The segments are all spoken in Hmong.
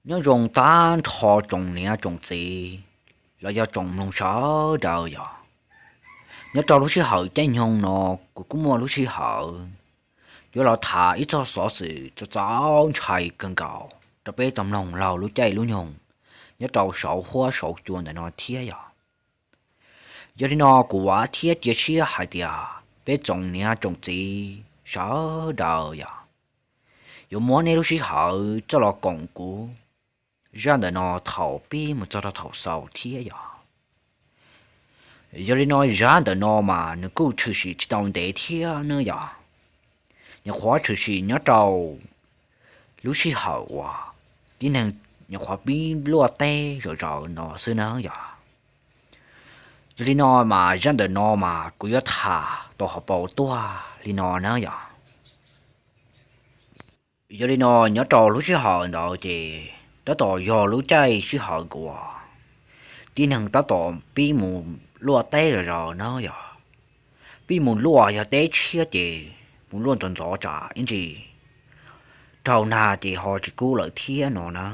Nyob zoo tag nrho tsoom niam tsoom txiv los yog tsoom mloog sawv daws yog, nyob rau lub sij hawm caij nyoog no kuv kuj muaj lub sij hawm yuav los tham ib txog xov xwm txaus ntshai kawg nkaus rau peb tau mloog laug lub caij lub nyoog nyob rau saum huab saum cua ntawm no thiab yog. Yog li no kuv vam thiab cia siab hais tias peb tsoom niam tsoom txiv sawv daws yog yuav muab nej lub sij hawm coj los koom kuv zaj ntawm no thaum pib mus txog rau thaum xaus thiab yog. Yog li no zaj ntawm no mas nws kuj tshwm sim tsis tau ntev thiab ne yog. Nyuam qhuav tshwm sim nyob rau lub sij hawm uas tib neeg nyuam qhuav pib luaj teb zom zaws no xwb na yog. Yog li no mas zaj ntawm no mas kuv yuav tham tau hauv paus tuaj li no na yog. Yog li no nyob rau lub sij hawm ntawd ces tab tom yog lub caij sij hawm uas tib neeg tab tom pib mus luaj teb zom zaws na yog. Pib mus luaj yog teb tshiab ces mus luaj ntxov ntxov tsam ib ntsis raug nag ces ho tsis kub lawm thiab no na.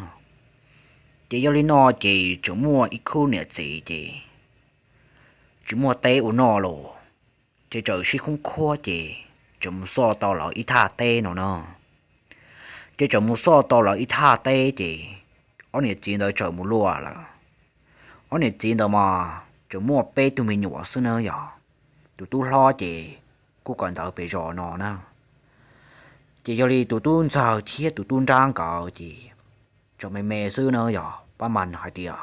Ces yog li no ces tseem muaj ib khub niam txiv ces tsis muaj teb ua noj los, ces txawm sib khoob khuab ces txawm mus xoj tau lawv ib thaj teb no na. Ces txawm mus xoj tau lawv ib thaj teb ces ob niam txiv ntawd txawm mus luaj lawm. Ob niam txiv ntawd mas tseem muaj peb tug me nyuam xwb na yog. Tus tub hlob ces kuj kawm ntawv pem zos no na. Ces yog li tus tub ntxawg thiab tus tub nrab nkawd ces tseem me me xwb na yog, pab mas hais tias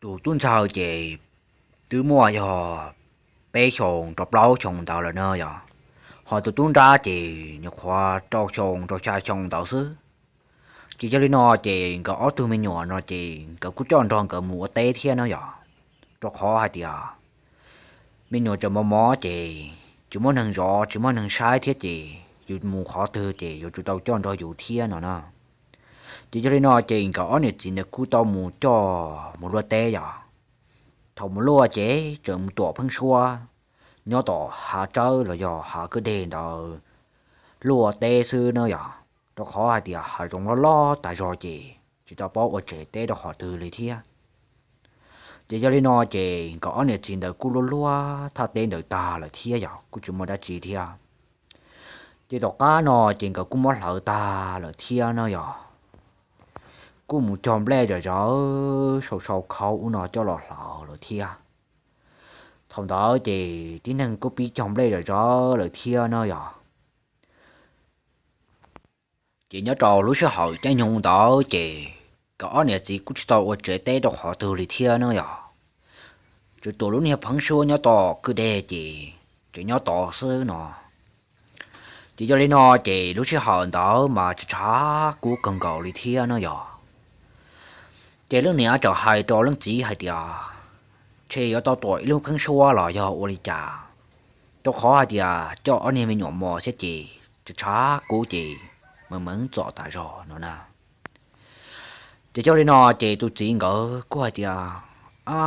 tus tub ntxawg ces twb muaj yog peb xyoos rau plaub xyoos ntawd lawm na yog, ho tus tub nrab ces nyuam qhuav rau xyoo rau xya xyoo ntawd xwb. Ces yog li no ces nkawd ob tug me nyuam no ces nkawd kuj coj nrog nkawd mus ua teb thiab na yog, rau qhov hais tias me nyuam tseem mos mos ces tsis muaj neeg zov tsis muaj neeg saib thiab ces yus mus qhov twg ces yuav tsum tau coj nrog yus thiab no na. Ces yog li no ces nkawd ob niam txiv ntawd kuj tau mus coj mus luaj teb yog. Thaum mus luaj ces tseem mus tuam pheeb suab nyob tom hav tsawb los yog hav kwj deg ntawd luaj teb xwb na yog, rau qhov hais tias hav zoov loj loj tas zog ces tsis tau paub ua tsev teb rau qhov twg li thiab. Ces yog li no ces nkawd ob niam txiv ntawd kuj luaj luaj thaj teb ntawd tag lawm thiab yog, kuj tsis muaj dab tsi thiab. Ces tom qab no ces nkawd kuj muab hlawv tag lawm thiab na yog, kuj mus cog nplej zom zaws sau sau khau ub no coj los hlawv lawm thiab. Thaum ntawd ces tib neeg kuj pib cog nplej zom zaws lawm thiab na yog. Ces nyob rau lub sij hawm caij nyoog ntawd ces nkawd ob niam txiv kuj tsis tau ua tsev teb rau qhov twg li thiab na yog, tsuas tuam lub niag pheeb suab nyob tom kwj deg ces tseem nyob tod xwb no. Ces yog li no ces lub sij hawm ntawd mas tshav tshav kub kawg nkaus li thiab no yog. Ces leej niam txawm hais rau leej txiv hais tias, ntshe yuav tau tuam ib lub pheeb suab los yog ua li cas, rau qhov hais tias coj ob niag me nyuam mos thiab ces tshav tshav kub ces meej meej txom tas zog no na. Ces yog li no ces tus txiv nkawd kuj hais tias, a,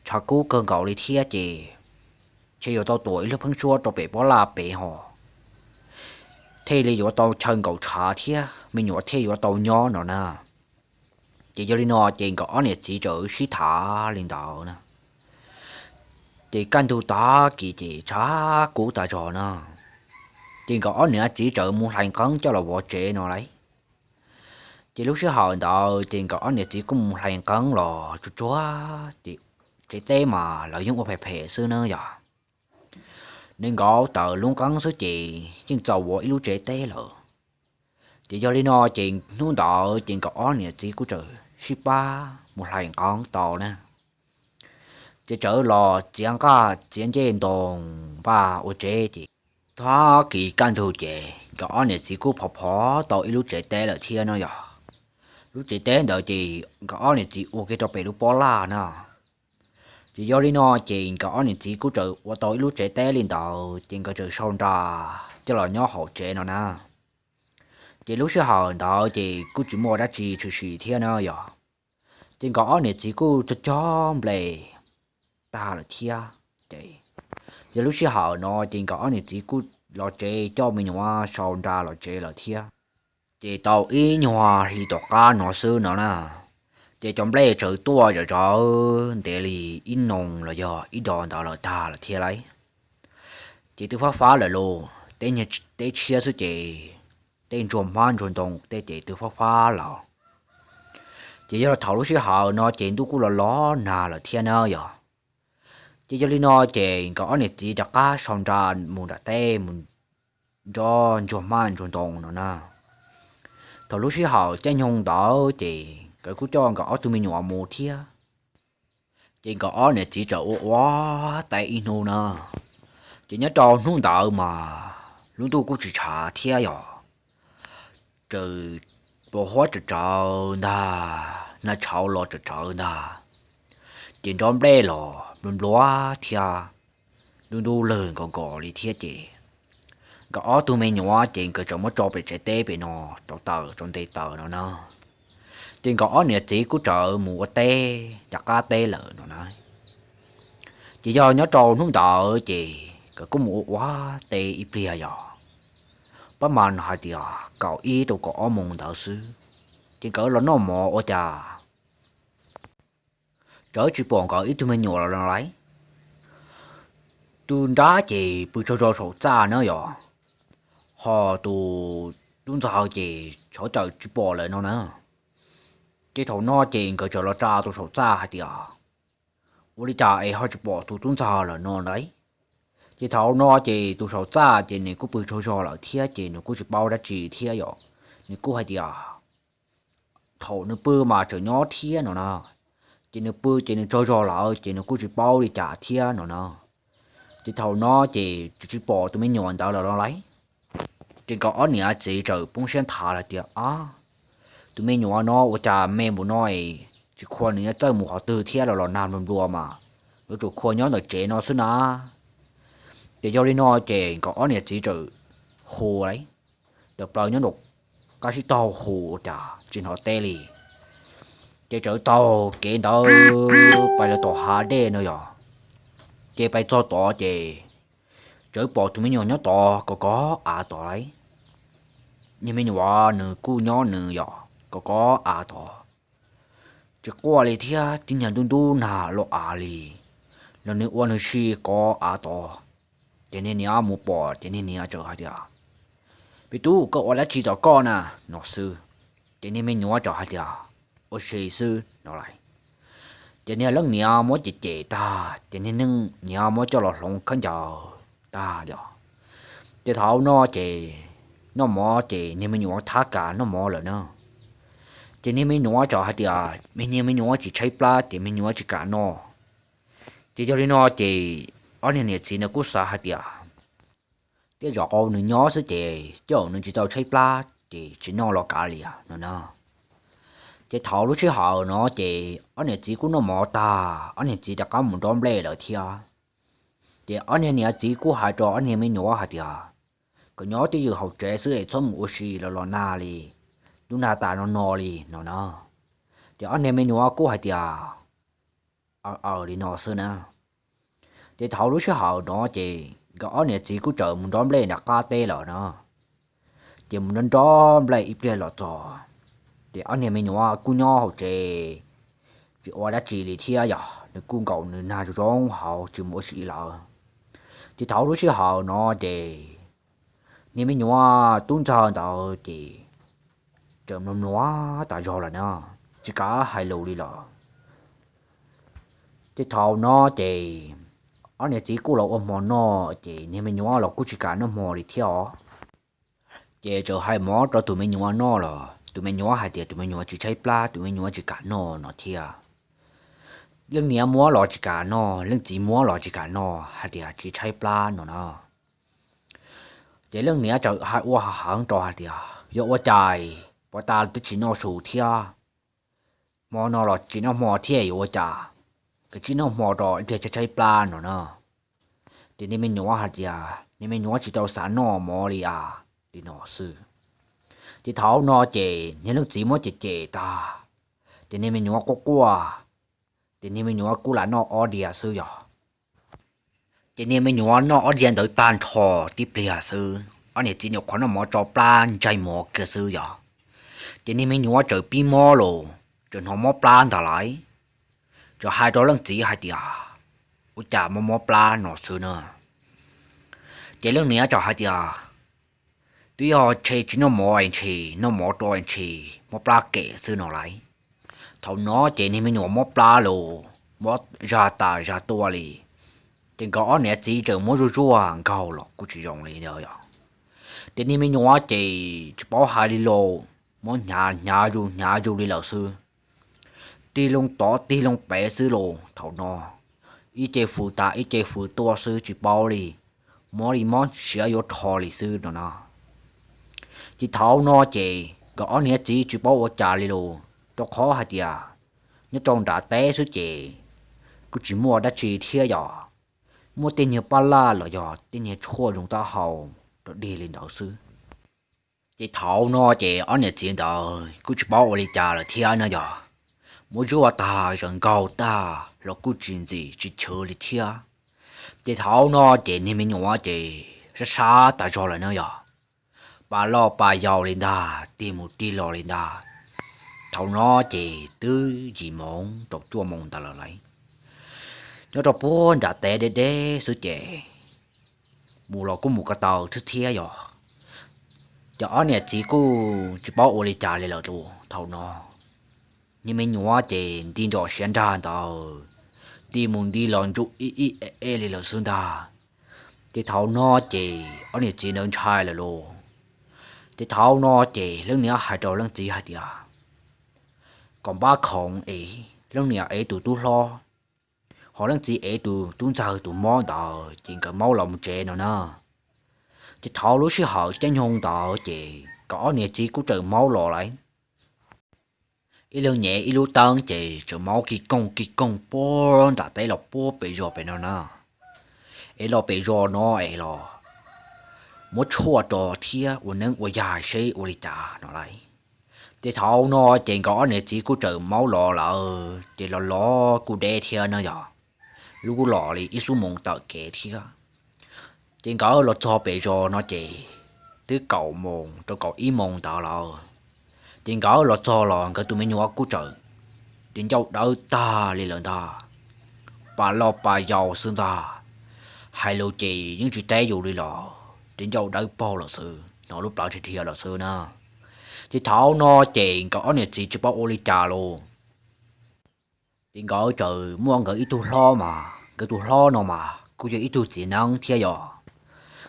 tshav kub kawg nkaus li thiab ces ntshe yuav tau tuam ib lub pheeb suab rau pem pob laj pem ho thiaj li yuav tau chaw nkaum tshav thiab me nyuam thiaj yuav tau nyob no na. Ces yog li no ces nkawd ob niam txiv txawm sib tham li ntawd na. Ces kaj ntug tag kis ces tshav kub tas zog na. Ces nkawd ob niam txiv txawm mus hlais nqeeb coj los vov tsev no lauj. Ces lub sij hawm ntawd ces nkawd ob niam txiv kuj mus hlais nqeeb los tsuag tsuag ces tsev teb mas lawv yeej ua phem phem xwb na yog. Nees nkaum tawm lub nqeeb xwb ces yeej txaus vov ib lub tsev teb lawm. Ces yog li no ces hnub ntawd ces nkawd ob niam txiv kuj txawm sib pab mus hlais nqeeb tau na. Ces txawm los txiav nqaj txiav ncej ntoo npaj ua tsev ces tag kis kaj ntug ces nkawd ob niam txiv kuj phov phov tau ib lub tsev teb lawm thiab no yog. Lub tsev teb ntawd ces nkawd ob niam txiv ua kiag rau pem lub pob laj na. Ces yog li no ces nkawd ob niam txiv kuj txawm ua tau ib lub tsev teb li ntawd ces nkawd txawm sau nra coj los nyob hauv tsev no na. Ces lub sij hawm ntawd ces kuj tsis muaj dab tsi tshwm sim thiab na yog. Ces nkawd ob niam txiv kuj cog cog nplej tag lawm thiab. Ces yog lub sij hawm no ces nkawd ob niam txiv kuj los tsev coj me nyuam sau nra los tsev lawm thiab. Ces tau ib nyuag hli tom qab no xwb no na, ces cov nplej txawm tuaj zom zaws ntev li ib noo los yog ib dos ntawd lawm tag lawm thiab lauj. Ces twb fab fab lawm los, teb tshiab xwb ces tej ntsuag hmab ntsuag ntoo tej ces twb fab fab lawm. Ces yog thaum lub sij hawm no ces ntuj kuj los los nag lawm thiab na yog. Ces yog li no ces nkawd ob niam txiv rov qab sau nra mus nram teb mus nrog ntsuag hmab ntsuag ntoo no na. Thaum lub sij hawm caij nyoog ntawd ces nkawd kuj coj nkawd ob tug me nyuam mus thiab. Ces nkawd ob niam txiv txawm ua ua teb ib hnub na. Ces nyob rau hnub ntawd mas lub ntuj kuj tsis tshav thiab yog, txawm pos huab tsawv tsawv ntag, nag tshauv los tsawv tsawv ntag, ces nrov nplej los nplua nplua thiab, ntuj ntuj lawg nkaus nkaus li thiab ces nkawd ob tug me nyuam ces nkawd txawm muab tso pem tsev teb pem no rau taws rau nte taws no na. Ces nkawd ob niam txiv kuj txawm mus ua teb rov qab teb lawm no na. Ces yog nyob rau hnub ntawd ces nkawd kuj mus ua ua teb ib pliag yog, pab mas hais tias kaum ib rau kaum ob moos ntawd xwb, ces nkawd los noj mov ua cas txawm tsis pom nkawd ib tug me nyuam los lauj. Tus nrab ces pw tsaug zog saum txaj na yog, ho tus tub ntxawg ces tsov cawm tsis pom lawm no na. Ces thaum no ces nkawd txawm los tsa tus saum txaj hais tias, ua li cas es ho tsis pom tus tub ntxawg lawm no lauj. Ces thaum no ces tus saum txaj ces nws kuj pw tsaug zog lawm thiab ces nws kuj tsis paub dab tsi thiab yom, nws kuj hais tias thaum nws pw mas tseem nyob thiab no na, ces nws pw ces nws tsaug zog lawm ces nws kuj tsis paub li cas thiab no na. Ces thaum no ces tsis pom tus me nyuam ntawd lawm lauj. Ces nkawd ob niam txiv txawm poob siab nthav lawm tias, ab, tus me nyuam no ua cas me npaum no es tsis khua nws yuav txawj mus qhov twg thiab los los nag nplua nplua mas yuav tsum khua nyob ntawm tsev no xwb na. Ces yog li no ces nkawd ob niam txiv txawm hu lauj, tawm plaws nyob nraum qab sib taug hu ua cas tsis hnov teb li. Ces txawm taug kev ntawd pais los tom hav dej no yog, ces pais txog tod ces txawm pom tus me nyuam nyob tod kov kov av tod lauj. Niag me nyuam nws kuj nyob nws yog kov kov av tod, tsis quaj li thiab tib nyuag ntub ntub nag loj av li, los nws ua nws si kov av tod. Ces niag niam mus pom ces niag niam txawm hais tias, me tub, koj ua dab tsi tom koj na? No xwb. Ces niag me nyuam txawm hais tias, ua si xwb no lauj. Ces niag leej niam muab cem cem tag ces niag leej niam muab coj los hloov khaub ncaws tag yog. Ces thaum no ces noj mov ces niag me nyuam thab kam noj mov lawm na. Ces niag me nyuam txawm hais tias me niag me nyuam tsis tshaib plab ces me nyuam tsis kam noj. Ces yog li no ces ob niag niam txiv ntawd kuj xav hais tias, tej zaum nws nyob xwb ces coj nws tsis tau tshaib plab ces tsis noj los kav liam no na. Ces thaum lub sij hawm no ces ob niam txiv kuj noj mov tag, ob niag txiv rov qab mus nrov nplej lawm thiab. Ces ob niag niam txiv kuj hais rau ob niag me nyuam hais tias, kom nyob twj ywm hauv tsev xwb es txhob mus ua si los los nag li, hnub nag tas no no li no na. Ces ob niag me nyuam kuj hais tias, aw aw li no xwb na. Ces thaum lub sij hawm no ces nkawd ob niam txiv kuj txawm mus nrov nplej nram qab teb lawm na. Ces mus nrov nrov nplej ib pliag los txog, ces ob niag me nyuam kuj nyob hauv tsev tsis ua dab tsi li thiab yog nws kuj nkaum nws nag zoo zoo hauv tsis mus ua si lawm. Ces thaum lub sij hawm no ces niag me nyuam tub ntxawg ntawd ces txawm mluas mluas tas zog lawm na, tsis kav hais lus li lawm. Ces thaum no ces ob niam txiv kuj los ua hmo noj ces niag me nyuam los kuj tsis kam noj hmo li thiab os. Ces txawm hais mov rau tus me nyuam noj los tus me nyuam hais tias tus me nyuam tsis tshaib plab, tus me nyuam tsis kam noj no thiab. Leej niam muab los tsis kam noj, leej txiv muab los tsis kam noj, hais tias tsis tshaib plab no na. Ces leej niam txawm hais ua heev rau hais tias, yog ua cas puas tas twb tsis noj su thiab, hmo no los tsis noj hmo thiab yuav ua cas, koj tsis noj hmo rau ib pliag tshaib tshaib plab no na. Ces niag me nyuam hais tias niag me nyuam tsis tau xav noj mov li as, li no xwb. Ces thaum no ces niag leej txiv muab cem cem tag, ces niag me nyuam quaj quaj, ces niag me nyuam kuj lam noj ob diav xwb yog. Ces niag me nyuam noj ob diav ntawd tag nrho tib pliag xwb, ob niam txiv nyuam qhuav noj mov tso plab ntsaig mov kiag xwb yog. Ces niag me nyuam txawm pib mob los, txawm hnov mob plab ntag lauj. Txawm hais rau leej txiv hais tias, ua cas mob mob plab no xwb na. Ces leej niam txawm hais tias, twb yog ntshe tsis noj mov es ntshe, noj mov rau es ntshe mob plab kem xwb no lauj. Thaum no ces niag me nyuam mob plab los, mob zaj tas zaj tuaj li. Ces nkawd ob niam txiv txawm muab zuaj zuaj nkaug los kuj tsis zoo li ntawd yom. Ces niag me nyuam ces tsis paub hais li los, mob hnyav hnyav zus hnyav zus li lawm xwb. Tig loo tod tig loo pem xwb los thaum no, ib ce fws tas ib ce fws tuaj xwb tsis paub li, mob li mob siav yuav rho li xwb no na. Ces thaum no ces nkawd ob niam txiv tsis paub ua cas li los, rau qhov hais tias nyob rau nram teb xwb ces kuj tsis muaj dab tsi thiab yom, muaj tej niag paj laj los yog tej niag tshuaj zoo taub hau rau dig li ntawd xwb. Ces thaum no ces ob niam txiv ntawd kuj tsis paub ua li cas lawm thiab no yog, muab zuaj tag zaum nkaug tag los kuj tsis ntxim tsis chwv li thiab. Ces thaum no ces niag me nyuam ces sab sab tas zog lawm no yog, pas loj pas yau li ntag, tig mus tig los li ntag. Thaum no ces twb yim moos rau cuaj moos ntawd lawm lauj. Nyob rau puag nram teb deb deb xwb ces mus los kuj mus ko taw thiab thiab yog, ces ob niam txiv kuj tsis paub ua li cas li lawm los thaum no, niag me nyuam ces nti nrov siav nrag ntawd, nti mus nti los ntsuj ib ib e e li lawm xwb ntag. Ces thaum no ces ob niam txiv ntawd ntshai lawm los, ces thaum no ces leej niam hais rau leej txiv hais tias, kom npab khoov es leej niam ev tus tub hlob, ho leej txiv ev tus tub ntxawg tus mob ntawd ces nkawd maub los mus tsev no na. Ces thaum lub sij hawm caij nyoog ntawd ces nkawd ob niam txiv kuj txawm maub los lawm. Ib leeg nyev ib lub teeb ces txawm maub kis koog kis koog puag nram teb los puag pem zos pem no na. Es los pem zos no es los muab tshuaj rau thiab ua neeb ua yaig seb ua li cas no lauj. Ces thaum no ces nkawd ob niam txiv kuj txawm maub los lawm ces los los kuj deb thiab no yog, lub kuj los li ib xuab moos tawm kev thiab. Ces nkawd los txog pem zos no ces twb kaum moos rau kaum ib moos ntawd lawm. Ces nkawd los txog los nkawd tus me nyuam kuj txawm, ces ncauj dawb tag li lawm ntag, pas loj pas yau xwb ntag. Hais lus ces yeej tsis teb yus li los ces ncauj dawb paug lawm xwb, hnov lub plawv dhia dhia lawm xwb na. Ces thaum no ces nkawd ob niam txiv tsis paub ua li cas los, ces nkawd txawm muaj nkawd ib tug hlob mas nkawd tus hlob no mas kuj yog ib tug txiv neeb thiab yog.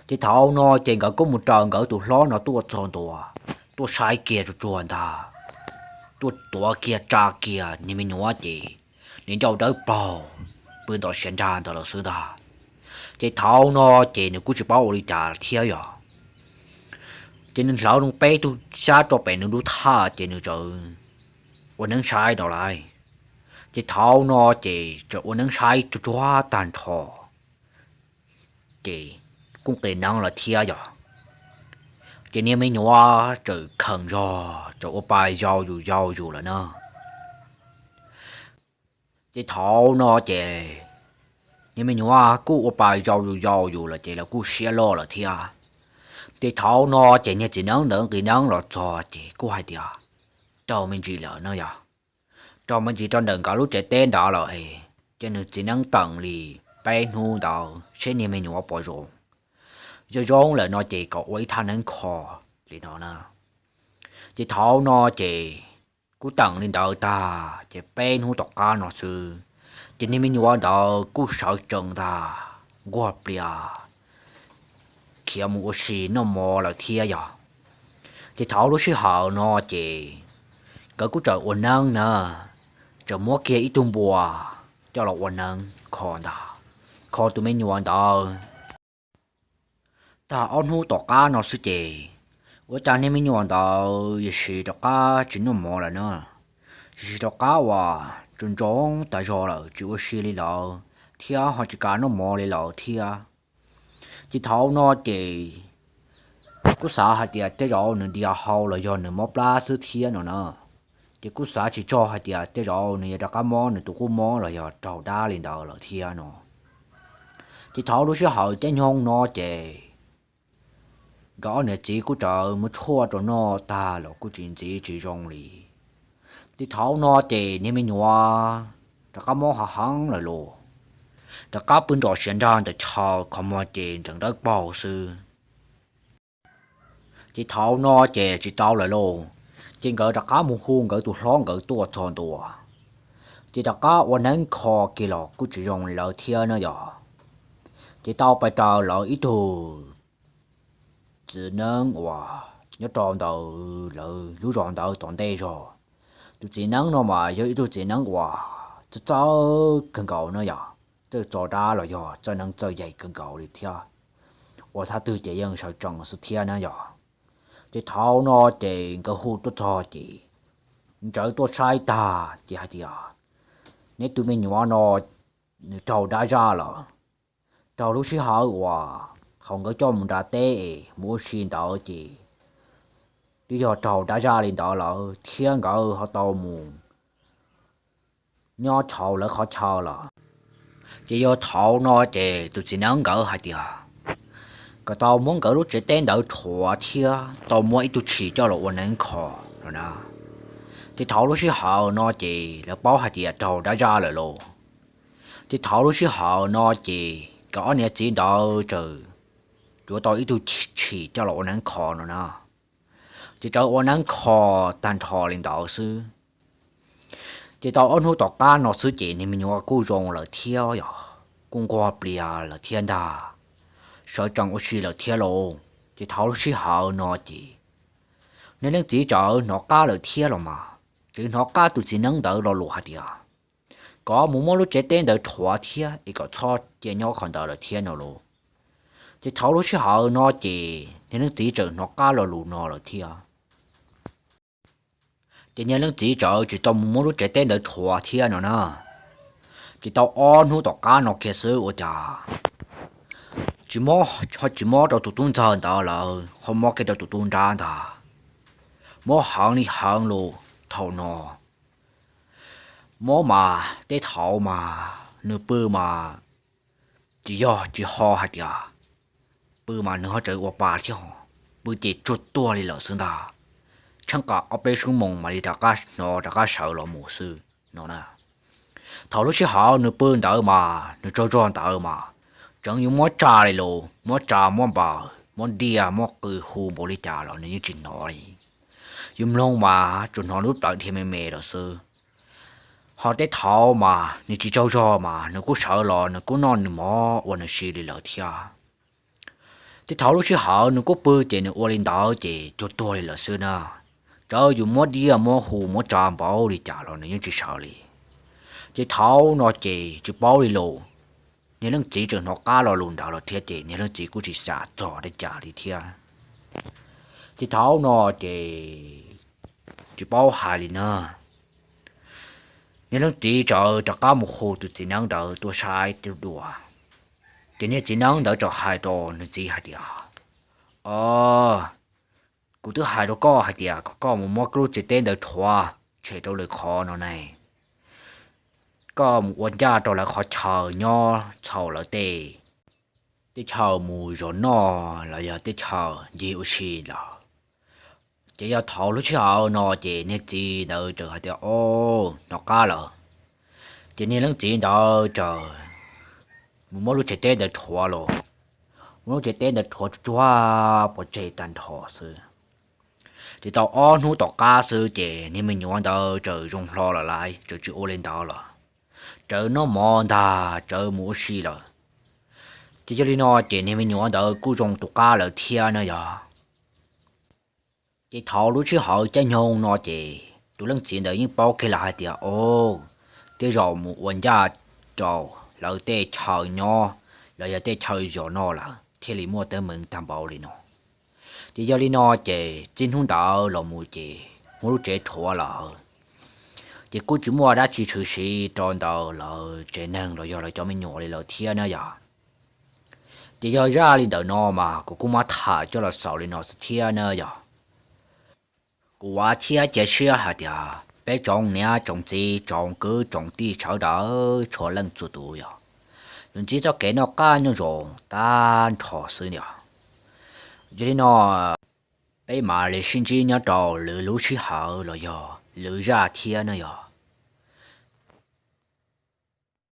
Ces thaum no ces nkawd kuj mus raws nkawd tus hlob no tuaj txog ntua, tuaj saib kiag tsuag tsuag ntag, tuaj tuav kiag tsa kiag niag me nyuam ces nws ncauj dawb paug, pw ntom siav nrag ntawd lawm xwb ntag. Ces thaum no ces nws kuj tsis paub ua li cas thiab yog, ces nws hlawv loo peb tug xyab rau pem nws lub thaj ces nws txawm ua neeb saib no lauj. Ces thaum no ces txawm ua neeb saib tsuag tsuag tag nrho, ces kuj qis neeb lawm thiab yog. Ces niag me nyuam txawm khees zog txawm ua pa yau yus yau yus lawm na. Ces thaum no ces niag me nyuam kuj ua pa yau yus yau yus lawm ces lawv kuj siab loj lawm thiab. Ces thaum no ces niag txiv neeb ntawd nqis neeb los txog ces kuj hais tias raug me ntsis lawm no yog, raug me ntsis rau ntawm nkawd lub tsev teb ntawd lawm es, ces nws txiv neeb teem li peb hnub ntawd seb niag me nyuam puas zoo. Yog zoo lawm no ces kom ua ib thaj neeb kho li no na. Ces thaum no ces kuj teem li ntawd tag ces peb hnub tom qab no xwb, ces niag me nyuam ntawd kuj sawv tsees ntag, nquag plias khiav mus ua si noj mov lawm thiab yog. Ces thaum lub sij hawm no ces nkawd kuj txawm ua neeb na, txawm muab kiag ib tug npua coj los ua neeb kho ntag, kho tus me nyuam ntawd. Tag ob hnub tom qab no xwb ces ua cas niag me nyuam ntawd yam sis rov qab tsis noj mov lawm na, yam sis rov qab uas tsaus ntsoov tas zog lawm tsis ua si li lawm thiab ho tsis kam noj mov li lawm thiab. Ces thaum no ces kuj xav hais tias tej zaum nws dias hau los yog nws mob plab xwb thiab no na. Ces kuj xav tsis txog hais tias tej zaum nws yuav rov qab mob nws tus qub mob los yog raug dab li ntawd lawm thiab no. Ces thaum lub sij hawm caij nyoog no ces Nkawd ob niam txiv kuj txawm muab tshuaj rau noj tag los kuj tsis ntxiv tsis zoo li. Ces thaum no ces niag me nyuam rov qab mob heev heev lawm lauj, rov qab pw nrog siav nrag ntawm chaw qhov muag ces ntseem dawb paug xwb. Ces thaum no ces tsis tau lawm lauj, ces nkawd rov qab mus hu nkawd tus hlob nkawd tuaj txog ntua, ces rov qab ua neeb kho kiag los kuj tsis zoo li lawv thiab na yog. Ces tau pais raws lawv ib tug txiv neeb uas nyob rau ntawm lawv lub zos ntawd tom ntej zog. Tus txiv neeb no mas yog ib tug txiv neeb uas txawj txawj kawg nkaus na yog, txawj tso dab los yog txawj neeb txawj yaig kawg nkaus li thiab, ua thaj twg ces yeej sawv tsees xwb thiab na yog. Ces thaum no ces nkawd hu tuaj txog ces ntsawv tuaj saib tag ces hais tias, neb tus me nyuam no nws raug dab zaj lawm. Raug lub sij hawm uas thaum nkawd coj mus nram teb es mus ua si ntawd ces twb yog raug dab zaj li ntawd lawm thiab nkawd ho tau mus nyob chaw lawv qhov chaw lawm. Ces yog thaum no ces tus txiv neeb nkawd hais tias kom tau muab nkawd lub tsev teb ntawd rhuav thiab tau muab ib tug tshis coj los ua neeb kho no na. Ces thaum lub sij hawm no ces lawv paub hais tias raug dab zaj lawm lauj. Ces thaum lub sij hawm no ces nkawd ob niam txiv ntawd txawm yuav tau ib tug tshis coj los ua neeb kho no na. Ces txawm ua neeb kho tag nrho li ntawd xwb. Ces tau ob hnub tom qab no xwb ces niag me nyuam kuj zoo lawm thiab yog, kuj nquag plias lawm thiab ntag, sawv tsees ua si lawm thiab lauj. Ces thaum lub sij hawm no ces niag leej txiv txawm hnov qab lawm thiab los mas, txawm hnov qab tus txiv neeb ntawd lo lus hais tias kom mus muab lub tsev teb ntawd rhuav thiab es kom txhob cia nyob qhov ntawd lawm thiab no lauj. Ces thaum lub sij hawm no ces niag leej txiv txawm hnov qab lo lus no lawm thiab. Ces niag leej txiv txawm tsis tau mus muab lub tsev teb ntawd rhuav thiab no na. Ces tau ob hnub tom qab no kiag xwb ua cas tsis mob, ho tsis mob rau tus tub ntxawg ntawd lawm, ho mob kiag rau tus tub nrab ntag. Mob heev li heev lus thaum no. Mob mas tej thaum mas nws pw mas tsis yog tsis ho hais tias, pw mas nws ho tseem ua pa thiab ho, pw ces tsuag tuag li lawm xwb ntag. Tsheej qas ob peb xuab moos mam li rov qab hnov rov qab sawv los mus xwb no na. Thaum lub sij hawm nws pw ntawd mas nws tsaug zog ntawd mas tseem yuav muab tsa li lus, muab tsa muab npaws muab ntiag muab qw hu npaum li cas los nws yeej tsis hnov li. Yus mloog mas tsuas hnov lub plawv dhia me me lawm xwb. Ho tej thaum mas nws tsis tsaug zog mas nws kuj sawv los nws kuj noj nws mov ua nws si li lawm thiab. Tej thaum lub sij hawm nws kuj pw ces nws ua li ntawd ces tsuag tuag li lawm xwb na. Txawm yus muab ntiag muab hu muab tsa npaum li cas los nws yeej tsis sawv li. Ces thaum no ces tsis paub li lus, niag leej txiv tseem hnov qab lo lus ntawd los thiab ces niag leej txiv kuj tsis xav txog li cas li thiab. Ces thaum no ces tsis paub hais li na. Niag leej txiv txawm rov qab mus hu tus txiv neeb ntawd tuaj saib tuaj dua. Ces niag txiv neeb ntawd txawm hais rau nws txiv hais tias, o, kuv twb hais rau koj hais tias kom koj mus muab lub tsev teb ntawd rhuav tshem rau lwm qhov no ne. Koj mus ua ncaj rau lawv qhov chaw nyob txhaum lawv tej, tej chaw mus zov noj los yog tej chaw ncig ua si lawm. Ces yog thaum lub sij hawm no ces niag txiv ntawd txawm hais tias, o, hnov qab lawm. Ces niag leej txiv ntawd txawm mus muab lub tsev teb ntawd rhuav los, muab lub tsev teb ntawd rhuav tsuag tsuag pov tseg tag nrho xwb. Ces tau ob hnub tom qab xwb ces niag me nyuam ntawd txawm zoo hlo lawm lauj, txawm tsis ua li ntawd lawm. Txawm noj mov ntag, txawm mus ua si lawm. Ces yog li no ces niag me nyuam ntawd kuj zoo tus qab lawm thiab na yog. Ces thaum lub sij hawm caij nyoog no ces tus leej txiv ntawd yeej paub kiag lawm hais tias, o, tej zaum mus ua ncaj rau lawv tej chaw nyob los yog tej chaw zov noj lawm thiaj li muaj teeb meem tag npaum li no. Ces yog li no ces txij hnub ntawd los mus ces muab lub tsev rhuav lawm. Ces kuj tsis muaj dab tsi tshwm sim rau ntawm lawv tsev neeg los yog lawv cov me nyuam li lawm thiab na yog. Ces yog zaj li ntawm no mas kuv kuj muab tham coj los xaus li no xwb thiab na yog. Kuv vam thiab cia siab hais tias peb tsoom niam tsoom txiv tsoom kwv tsoom tij sawv daws txhua leej txhua tus yog yuav ntsib txoj kev noj qab nyob zoo tag nrho xwb yog. Yog li no, peb mam li sib ntsib nyob rau lwm lub sij hawm los yog lwm zaj thiab no yog.